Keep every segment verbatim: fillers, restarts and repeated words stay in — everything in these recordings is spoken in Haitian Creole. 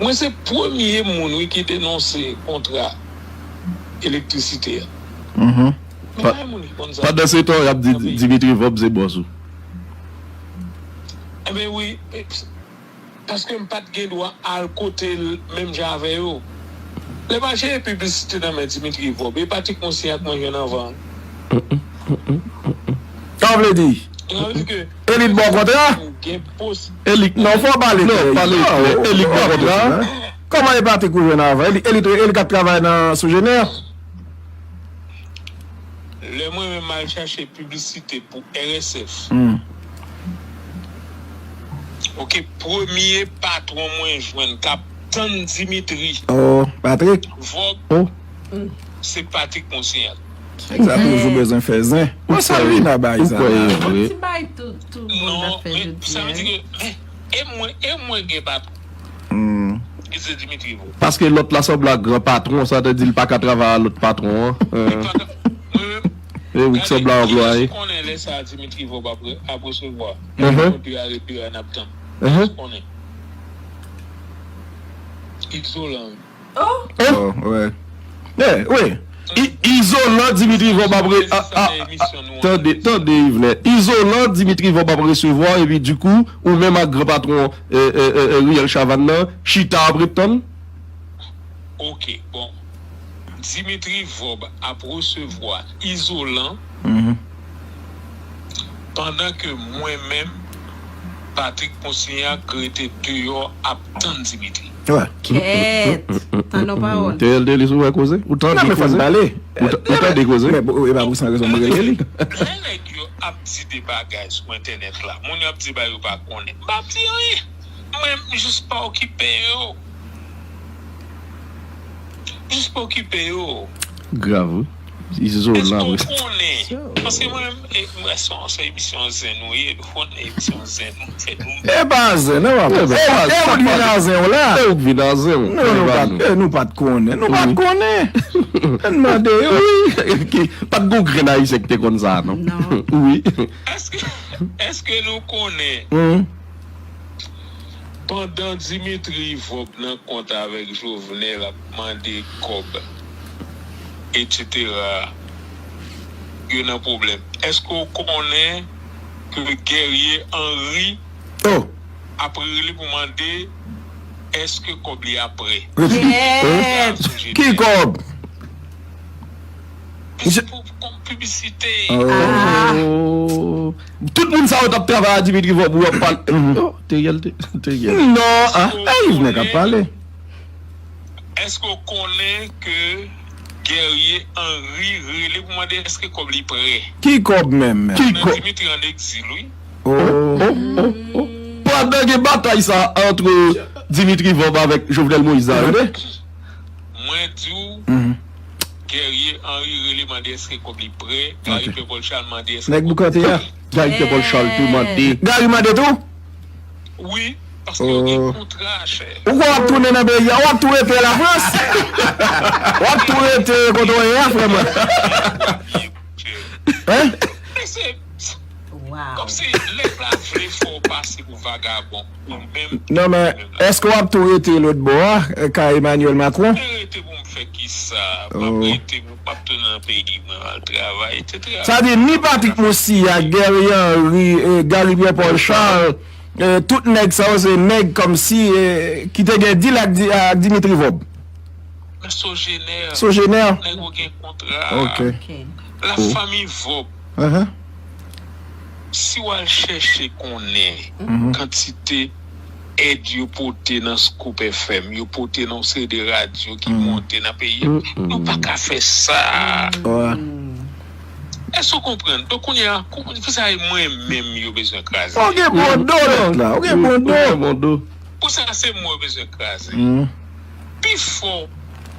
Mwen se premye moun, wi, ki denonse kontra elektrisite a. Mhm. Men pa gen moun ki konn sa. Pandan se tan, y ap di Dimitri Vorbe se bòs ou. Enben wi, paske m pa t gen dwa al kote l menm jan avè yo. Lè m al chèche piblisite nan men Dimitri Vorbe, e Patrick Monsignat mwen jwenn anvan. Sa vle di? Sa vle di ke elit bò kontra? Gen pos. Elit non, fò pale klè. Non, pale klè. Elit bò kontra. Kòman e Patrick ou jwenn avan? Elit, elit, elit k ap travay nan Sogener? Lè mwen menm al chache piblisite pou R S F. Hmm. Oke, premye patwon mwen jwenn k ap tann Dimitri. Oh, Patrick. Vorbe, oh, se Patrick Monsignat. Nèg sa toujou bezwen fè zen. Mwen salye Naba Isabel. Ti bay tou, tou moun ap fè jodi a. Non, men sa vle di ke, men, e mwen, e mwen gen patwon. Hmm. Ki se Dimitri Vorbe. Paske lòt la sanble ak gran patwon, sa te di l pa ka travay a lòt patwon an. Li pa ka, mwen menm, e ou ki sanble a anplwaye. Gade, kiyès ou konnen lè sa a Dimitri Vorbe ap re-, ap resevwa? Mhm. Yon de a, de a n ap tann. Mhm. Kiyès ou konnen? Izolan. Oh! Oh, wi. Yeah, wi. I-, izolan Dimitri Vorbe ap re-, a, a, a, tande, tande, Yvenet. Izolan Dimitri Vorbe ap resevwa, epi dikou, ou menm ak gran patwon, e, e, e, e, Riel Chavannes nan, chita ap ret tann? Oke, bon. Dimitri Vorbe ap resevwa izolan, mhm, pandan ke mwen menm, Patrick Monsignat rete deyò ap tann Dimitri. Wi. Kèt, tann yon pawòl. T L D, li sou wè koze? Ou tande koze? Non, men fò n pale. Ou ta-, ou tande koze? Men, e pa pou san rezon mwen rele li. Lè nèg yo ap di de bagay sou entènèt la, moun yo ap di ba yo pa konnen. M p ap di anyen. Mwen, m jis pa okipe yo. Jis pa okipe yo. Grav, wi. Izolan, wi. Èske w konnen? Paske mwen menm, e, mwen, se yon, se emisyon zen nou ye, nou konnen emisyon zen nou, fè nou. E pa zen, non, papa. E pa zen, e ou k vin a zen w la. E ou k vin a zen w. Non, nou pa t, e, nou pa t konnen. Nou pa t konnen. Ann mande yo. Wi, ki, pa t gon grenn Ayisyen ki te konn sa, non. Non. Wi. Èske, èske nou konnen? Hmm. Pandan Dimitri Vorbe nan kont avèk Jovenel ap mande kòb, etsetera, yo nan pwoblèm. Èske w konnen ke Guerrier Henry ap rele pou mande èske kòb li a prè? Kèt! Ki kòb? Se pou, kòm piblisite. Oh. Tout moun sa yo t ap travay a Dimitri Vorbe, ou ap pale. Oh, Teriel, Te-, Teriel. Non, ah, e Yvenet k ap pale. Èske w konnen ke Guerrier Henry rele pou mande èske kòb li prè? Ki kòb menm? Ki kòb? Dimitri an egzil, wi. Oh, oh, oh, oh. Pandan gen batay sa ant Dimitri Vorbe avèk Jovenel Moïse la, tande. Mwen di w, Guerrier Henry rele mande èske kòb li prè. Gary Pierre Paul Charles mande èske kòb li prè. Nèg boukante a. Gary Pierre Paul Charles tou mande. Gary mande tou? Wi, paske yo gen kontra, chè. Ou kwè w ap tounen nan peyi a, w ap tou rete Lafrans? W ap tou rete kote w ye a, frè mwen? Hein? Kòmsi nèg la vle fè w pase pou vagabon, ou menm. Non, men èske w ap tou rete lòt bò a, ka Emmanuel Macron? Mwen rete pou m fè kisa? M ap rete, m ap tounen nan peyi mwen, al travay, etsetera. Sa di ni Patrick Moussia, Guerrier Henry, eh, Gary Pierre Paul Charles, eh, tout nèg sa yo se nèg kòmsi, eh, ki te gen dil ak Di-, ak Dimitri Vorbe. Men Sogener. Sogener? Nèg yo gen kontra. Ok. Lafanmi Vorbe. Si w al chèche konnen kantite èd yo pote nan Scoop F M, yo pote nan yon seri de radyo ki monte nan peyi a, nou pa ka fè sa. Èske w konprann? Donk, kounye a, pou sa e mwen menm yo bezwen kraze. Ou gen bon do nèt la, ou gen bon do. Pou sa, se mwen yo bezwen kraze. Pifò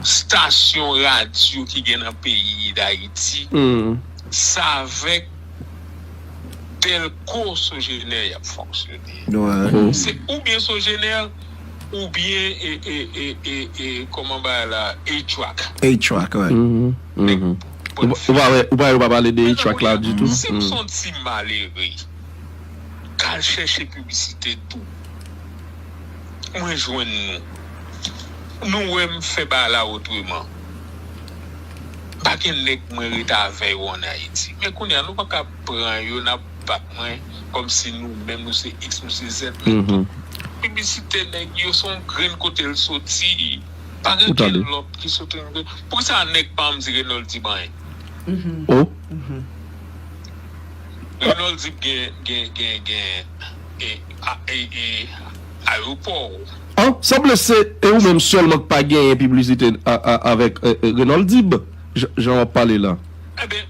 stasyon radyo ki gen nan peyi Dayiti, se avèk dèlko Sogener y ap fonksyone. Se oubyen Sogener, oubyen, e, e, e, e, e, kòman bagay la, A-Track. A-Track, wi. Ou pa wè, ou pa wè yo pa pale de A-Track la ditou. Si m se yon ti malere k al chèche piblisite tou, mwen jwenn nou. Nou wè m fè bagay la otreman. Pa gen nèg mwen ret avè yo ann Ayiti. Men kounye a, nou pa ka pran yo, n ap bat mwen kòmsi nou menm, nou se X, nou se Z. Men tout piblisite nèg yo, se yon grenn kote l soti. Pa gen okenn lòt ki soti. Poukisa nèg pa janm di Renold Dib anyen? Oh. Renold Dib gen, gen, gen, gen e, a, e, e, ayewopò. Ah, sanble se e ou menm sèlman k pa genyen piblisite a, a, avèk e, e, Renold Dib, jan, jan w ap pale la. Ebyen,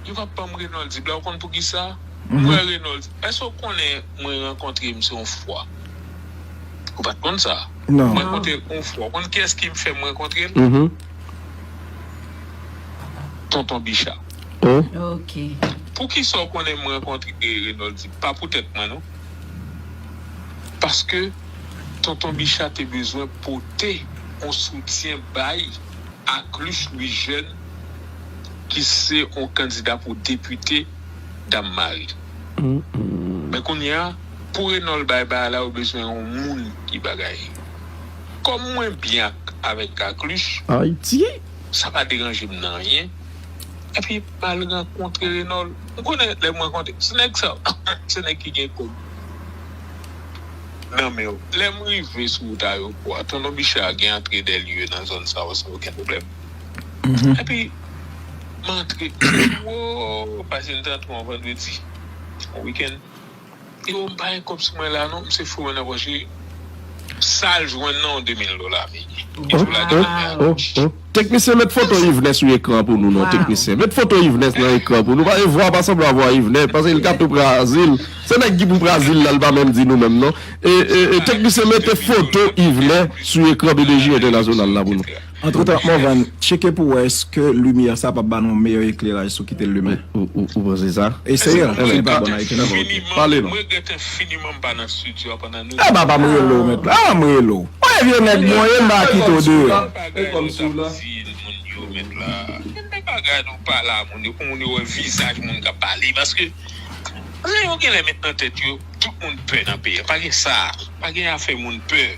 yo p ap ban m Renold Dib la, ou konn poukisa? Mwen, Renold, èske w konnen mwen rankontre misye yon fwa? Ou pa t konn sa? Non. Mwen rankontre l yon fwa. Ou konn kiyès ki fè m rankontre l? Tonton Bicha. Oh. Ok. Poukisa w konnen m rankontre Renold Dib? Pa poutèt mwen, non. Paske Tonton Bicha te bezwen pote yon soutyen bay Akluch Louis Jeune, ki se yon kandida pou depite Dam Mari. Men kounye a, pou Renold bay bagay la, yo bezwen yon moun ki bagay. Kòm mwen byen ak, avèk Akluch, Ayiti, sa pa deranje m nan anyen. Epi, m al rankontre Renold. M konnen lè m rankontre, se nèg sa, se nèg ki gen kòb nan men yo. Lè m rive sou wout ayewopò a, Tonton Bicha gen antre dèlye nan zòn sa yo san okenn pwoblèm. Epi, m antre, m di, wo, pase m t antre yon vandredi, yon wikenn. Yo, m pa gen kòb sou mwen la, non, m se fouye nan pòch li. Sa l jwenn nan yon de mil dola, men. Li tou la, gen nan men an. Teknisyen, met foto Yvenès sou ekran pou nou, non, teknisyen. Met foto Yvenès nan ekran pou nou. Paske vwa pa sanble a vwa Yvenès, paske li ka tou pran azil. Se nèg ki pou pran azil la, li pa menm di nou menm, non. E, e, e, teknisyen, mete foto Yvenès sou ekran B D J Entènasyonal la pou nou. Antretan, Morvan, tcheke pou wè èske limyè sa p ap ba nou yon meyè ekleraj sou kite l limen. Ou, ou, ou panse sa? Eseye l, si l pa bon, a ekleraj. Pale non. Mwen regrèt enfiniman m pa nan estidyo a pandan nou. E pa, pa m rele w, mèt la. A, m rele w. Mwen vye nèg mwen ye, m pa kite w deyò. Gen de bagay nou pale a moun yo, pou moun yo wè vizaj moun k ap pale, paske lè yo genlè met nan tèt yo, tout moun pè nan peyi a. Pa gen sa. Pa gen afè moun pè.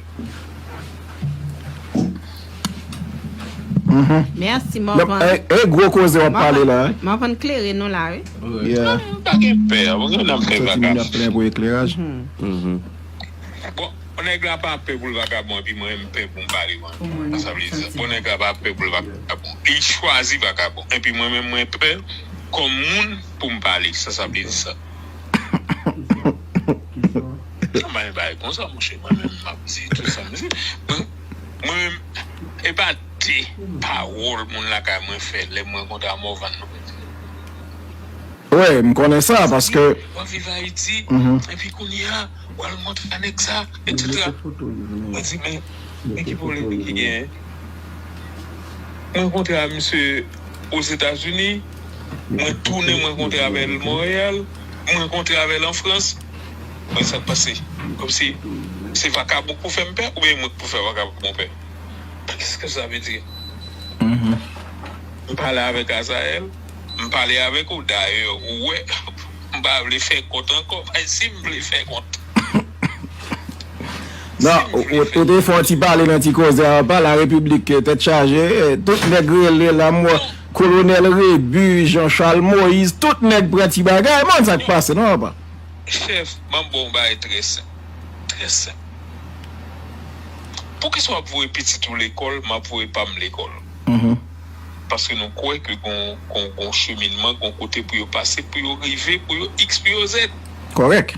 Mèsi, Morvan. E, e gwo koze w ap pale la, wi. Morvan klere nou la, wi. Yeah. Pa gen pè, pa gen nan fè vakabon. Ap plenyen pou ekleraj. Bon, nèg la pa pè pou l vakabon, epi mwen, m pè pou m pale, mwen. Sa vle di sa. Bon, nèg la pa pè pou l vakabon. Li chwazi vakabon. Epi mwen menm, mwen pè kòm moun pou m pale. Sa, sa vle di sa. Sa pa yon bagay konsa, monchè. Mwen menm, m ap di tout sa m di. Mwen, mwen menm, e pa de pawòl moun lakay mwen fè lè m rankontre a Morvan, non. Wi, m konnen sa, paske w ap viv Ayiti, epi kounye a, w al montre a nèg sa, etsetera. Mwen di, men, men ki pwoblèm ki genyen? Mwen rankontre a misye Ozetazini, mwen tounen, mwen rankontre avè l Monreyal, mwen rankontre avè l an Frans. Men sa k pase? Kòmsi se vakabon k pou fè m pè, oubyen mwen k pou fè vakabon pè? Qu'est-ce que ça veut dire? M pale avèk Azayèl, m pale avèk ou, dayè, ou wè, m pa vle fè kont ankò, men si m vle fè kont. Non, ou, ou, ou te fè yon ti pale nan ti koze a, pa la repiblik, tèt chaje, eh, tout nèg rele la, m wè Kolonèl Rebu, Jean Charles Moïse, tout nèg pran ti bagay, men sa k pase, non, papa? Chèf, m ap ba w yon bagay trè senp. Trè senp. Poukisa w ap voye pitit ou lekòl, m ap voye pa m lekòl? Paske nou kwè ke gon, gon, gon cheminman, gon kote pou yo pase, pou yo rive, pou yo X, pou yo Z. Kòrèk.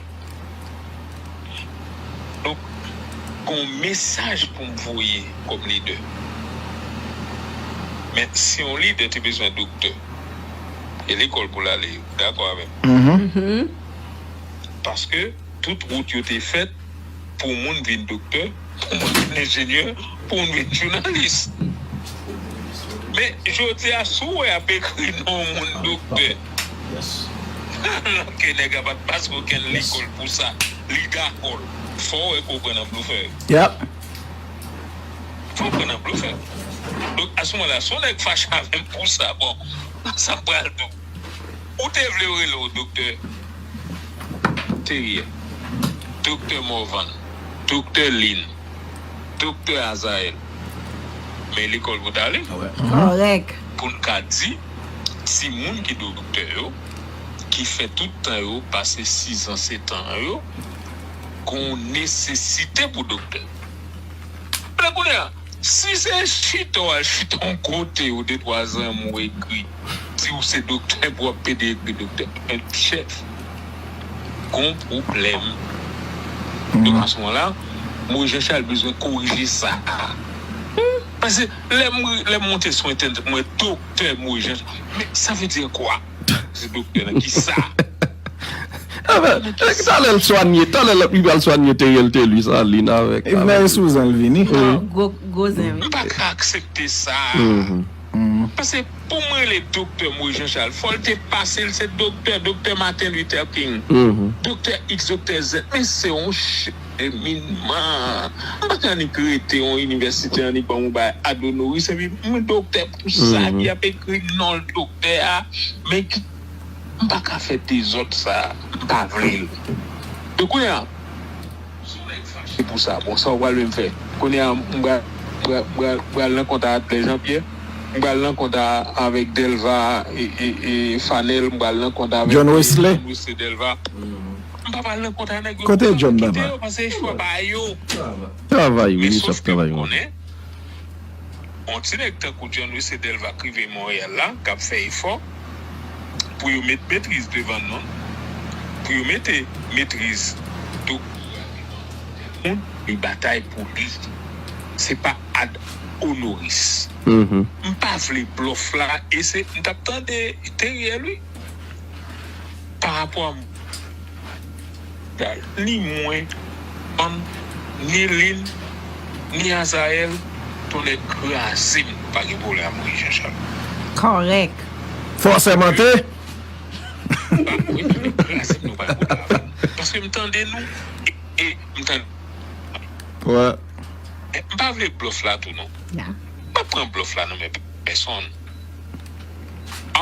Donk, gon mesaj pou m voye kòm lidè. Men si yon lidè te bezwen doktè, e lekòl pou l ale, ou dakò avè m? Paske tout wout yo te fèt pou moun vin doktè, pou moun vin enjenyè, pou moun vin jounalis. Men, jodi a, si w wè y ap ekri non moun doktè, ke nèg la pa t pase okenn lekòl pou sa, li dakò l. Fò w wè ke w pran nan blofè. Fò w pran nan blofè. Donk, a se moman la, si yon nèg fache avè m pou sa, bon, sa m pral di w. Ou te vle yo rele w doktè Theriel, doktè Morvan, doktè Lin, doktè Azayèl, men lekòl pou t ale. Kòrèk. Pou n ka di, timoun ki doktè yo, ki fè tout tan yo, pase sizan, setan yo, gon nesesite pou doktè. Men kounye a, si se chita w al chita yon kote ou de twa zanmi w ekri, di w se doktè pou w ap pede ekri doktè, men chèf, gon pwoblèm. Donk, a se moman la, Moyiz Jan Chal bezwen korije sa. Paske lè m, lè m monte sou entènèt, m wè doktè Moyiz Jan Chal. Men sa vle di kwa? Se doktè nan kisa? Talè l swanye, talè l ap rive al swanye Teriel Telus, Aline avèk. Epi Mary Susan l vini. Gwo, gwo zen, wi. M pa ka aksepte sa. Paske pou mwen rele doktè Moyiz Jan Chal, fò l te pase l se doktè, doktè Martin Luther King, doktè X, doktè Z. Men se yon cheminman. M pa ka annik rete yon inivèsite, annik ban m yon bagay adonoris, epi m doktè pou sa, epi y ap ekri non l doktè a. Men ki, m pa ka fè dezòd sa, m pa vle l. Men kounye a, si w nèg fache pou sa, bon, sa w pral menm fè? Kounye a, m pral, m pral, m pral, m pral nan kont a Adlè Jean Pierre, m pral nan kont a, avèk Delva e, e, e Fanel, m pral nan kont avèk John Wesley. John Wesley Delva. M pa pral nan kont a nèg yo. Kote John Baba? Kite yo, paske se chwa pa yo. Travay, wi, men sof ke m konnen, yon ti nèg tankou John Wesley Delva k rive Monreyal la, k ap fè efò pou yo met metriz devan non l, pou yo mete metriz doktora devan moun, li batay pou li. Se pa ad honoris. M pa vle blòf la, e se, m t ap tande Teriel, wi. Pa rapò a m, ni mwen, Ann, ni Lin, ni Azayèl, tonnè kraze m, nou pa gen pwoblèm ak Moyiz Jan Chal. Kòrèk. Fòsèman te. Wi, tonnè kraze m, nou pa gen pwoblèm avè l. Paske m tande nou, e, e m tande. M pa vle blòf la tou non. M p ap pran blòf la nan men pèsonn.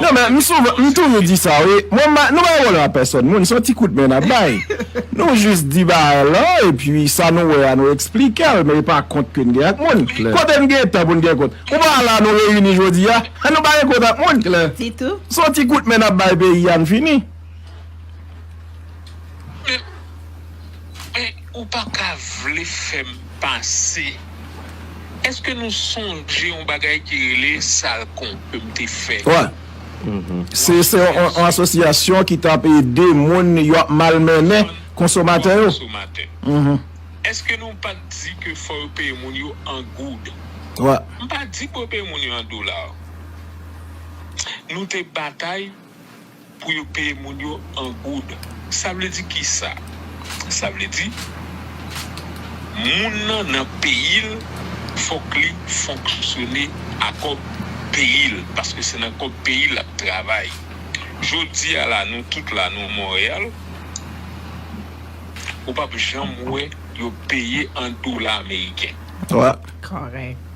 Non, men m souvan, m toujou di sa, wi. Mwen, m pa, nou pa gen pwoblèm ak pèsonn moun, se yon ti kout men n ap bay. Nou jis di bagay la, epi sa nou wè a, nou eksplike l, men e pa kont ke n gen ak moun. Kote n gen tan pou n gen kont? Ou pa la, nou reyini jodi a, nou pa gen kont ak moun. Ditou. Se yon ti kout men n ap bay peyi a, n fini. Men, men ou pa ka vle fè m pase. Èske nou sonje yon bagay ki rele Salcon ke m te fè? Wè. Se, se yon, yon, yon asosyasyon ki t ap ede moun yo ap malmennen konsomatè yo. Konsomatè. Èske nou pa t di ke fò yo peye moun yo an goud? Wè. M pa di pou yo peye moun yo an dola. Nou te batay pou yo peye moun yo an goud. Sa vle di kisa? Sa vle di, moun nan nan peyi l, fòk li fonksyone a kòb peyi l, paske se nan kòb peyi l l ap travay. Jodi a la, nou tout la, nou Monreyal, ou p ap janm wè yo peye an dola ameriken. Wè. Kòrèk.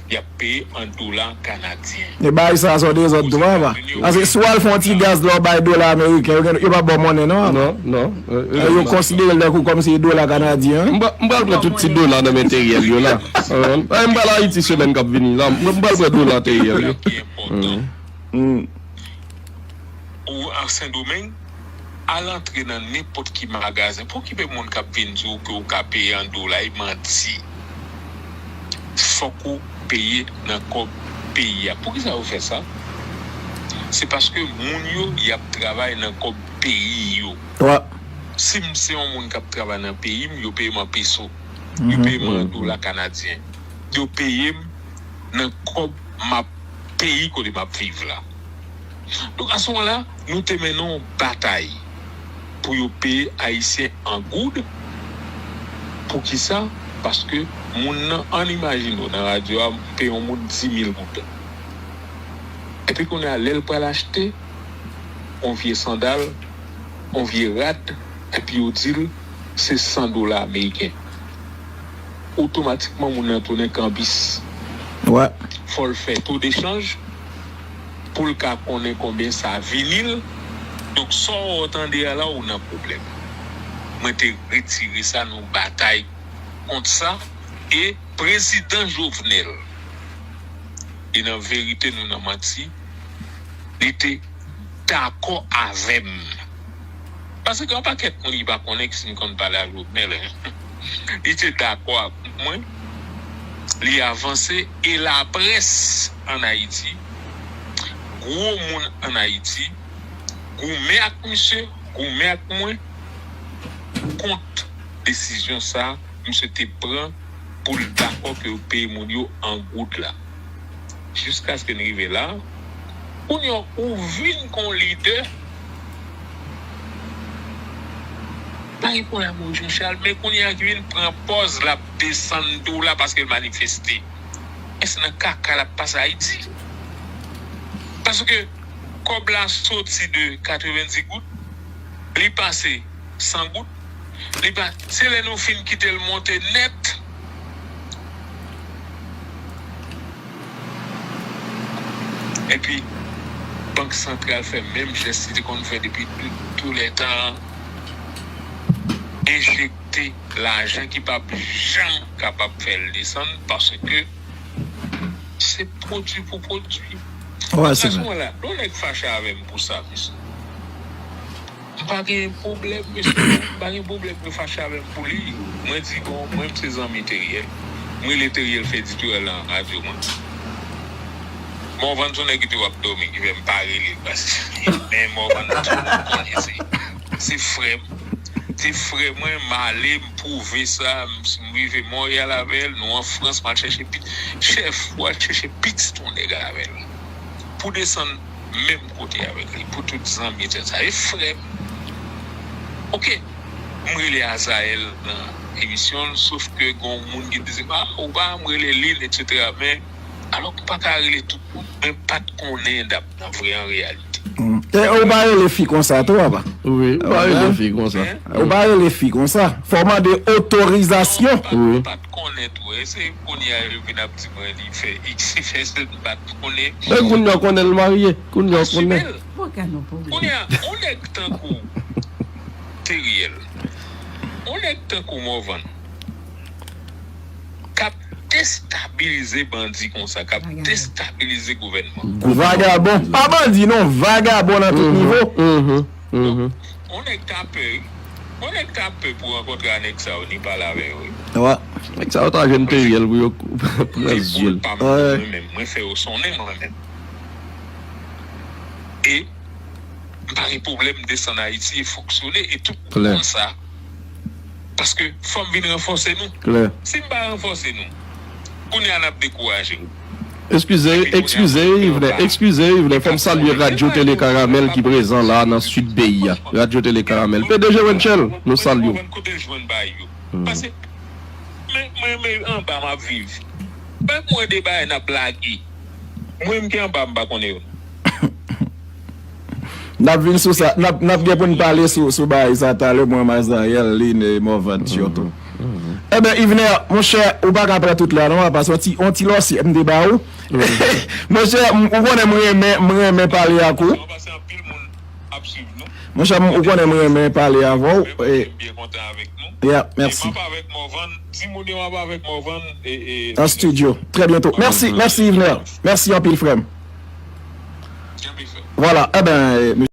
Y ap peye an dola kanadyen. E bagay sa a se yon dezòd tou, papa. Paske si w al fè yon ti gaz la, w bay dola ameriken, yo gen, yo p ap ba w monnen, non, papa. Non, non. Yo konsidere l tankou kòmsi e dola kanadyen, wi. M pral pran tout ti dola nan men Teriel yo la. M pral Ayiti semèn k ap vini la. M pral pran dola Teriel yo. Ou an Sendomeng, al antre nan nenpòt ki magazen. Pou ki pe moun k ap vin di w ke w ka peye an dola, e manti. Fòk ou peye nan kòb peyi a. Poukisa yo fè sa? Se paske moun yo, y ap travay nan kòb peyi yo. Si m se yon moun k ap travay nan peyi m, yo peye m an peso. Yo peye m an dola kanadyen. Yo peye m nan kòb m ap, peyi kote m ap viv la. Donk, a se moman la, nou te mennen yon batay pou yo peye Ayisyen an goud. Poukisa? Paske moun nan, ann imajine w nan radyo a, m peye yon moun di mil goud. Epi kounye a, lè l pral achte yon vye sandal, yon vye rad, epi yo di l se san dola ameriken. Otomatikman, moun nan tounen kanbis. Fò l fè to dechanj pou l ka konnen konbyen sa vini l. Donk, sa w tande a la, ou nan pwoblèm. Mwen te retire sa, nou batay kont sa. E prezidan Jovenel, li nan verite, nou nan manti, li te dakò avè m. Paske gen yon pakèt moun ki pa konnen ki si m konn pale ak Jovenel, li te dakò ak mwen, li avanse, e laprès ann Ayiti, gwo moun ann Ayiti, goumen ak misye, goumen ak mwen, kont desizyon sa a misye te pran pou l dakò ke yo peye moun yo an goud la. Jiskaske n rive la, kounye a ou vin kon lidè, pa gen pwoblèm ou Jean Charles, men kounye a ki vin pran pòz l ap desann do la paske l manifeste. Èske nan kaka l ap pase Ayiti? Paske kòb la soti de katrevenndis goud, li pase san goud, li pa, se lè nou fin kite l monte nèt. Epi, Bank Santral fè menm jès li te konn fè depi tou, tou lè tan an, enjekte lajan ki p ap janm kapab fè l desann, paske se pwodui pou pwodui. Wè, se vre. Paske la, yon nèg fache avè m pou sa, mesye. M pa gen pwoblèm, mesye. M pa gen pwoblèm yo fache avè m pou li. Mwen di, bon, mwen, m se zanmi Teriel. M rele Teriel fè editorial nan radyo mwen. Morvan se yon nèg ki toujou ap dòmi, ki fè m pa rele l, paske, men Morvan, tout moun konnen se, se frè m. Se frè mwen, m ale, m pwouve sa, m, m rive Monreyal avè l, nou an Frans, m al chèche pit-, chèf, ou al chèche pitit yon nèg avè l. Pou desann menm kote avèk li, pou tout zanmi, etsetera. E frè m. Oke, m rele Azayèl nan emisyon l, sof ke gen yon moun ki di, "Ah, ou pa janm rele Lil, etsetera." Men, alò, m pa ka rele tout moun, mwen pa t konnen dap nan vrè an reyalite. Mm. E ou pa rele fi konsa tou, apa? Wi, ou pa rele fi konsa. Ou pa rele fi konsa. Fò w mande otorizasyon. Wi. M pa t konnen tou. E se kounye a yo vin ap di mwen li fè X, li fè Z, m pa t konnen. Men kounye a w konnen l marye. Kounye a w konnen. Asime l. Kounye a, yon nèg tankou Teriel, yon nèg tankou Morvan, k ap destabilize bandi konsa, k ap destabilize gouvènman. Vagabon. Pa bandi non, vagabon nan tout nivo. Mhm, mhm. Yon nèg ta pè, wi. Yon nèg ta pè pou rankontre a nèg sa yo, ni pale avè yo, wi. Wè. Nèg sa yo ta jwenn Teriel pou yo pran zye l. Mwen menm, mwen fè yo sonnen mwen menm. E m pa gen pwoblèm desann Ayiti e fonksyone e tout moun konn sa. Paske fò m vin ranfòse nou. Klè. Si m pa ranfòse nou, kounye a n ap dekouraje. Eskize, eskize, Yvne, eskize, Yvne, fò m salye Radyo Tele Karamèl ki prezan la nan sid peyi a. Radyo Tele Karamèl. P D G Wenchel, nou salye w. Kote l jwenn bagay yo? Paske mwen, mwen, mwen anba m ap viv. Pèp mwen de bagay n ap lage. Mwen menm ki anba m pa konnen yo. N ap vin sou sa, n ap, n ap gen pou n pale sou, sou bagay sa talè, mwen, Mazayèl, Lin, e Morvan, sitou. Eben, Yvner, monchè, ou pa ka pran tout la non, paske yon ti, yon ti lòsyè m te ba ou. Monchè, m, ou konnen m renmen, m renmen pale ak ou. Monchè, m, ou konnen m renmen pale avè w. E, yeah, mèsi. An estidyo. Trè byento. Mèsi, mèsi, Yvner. Mèsi anpil, frè m. Vwala, eben,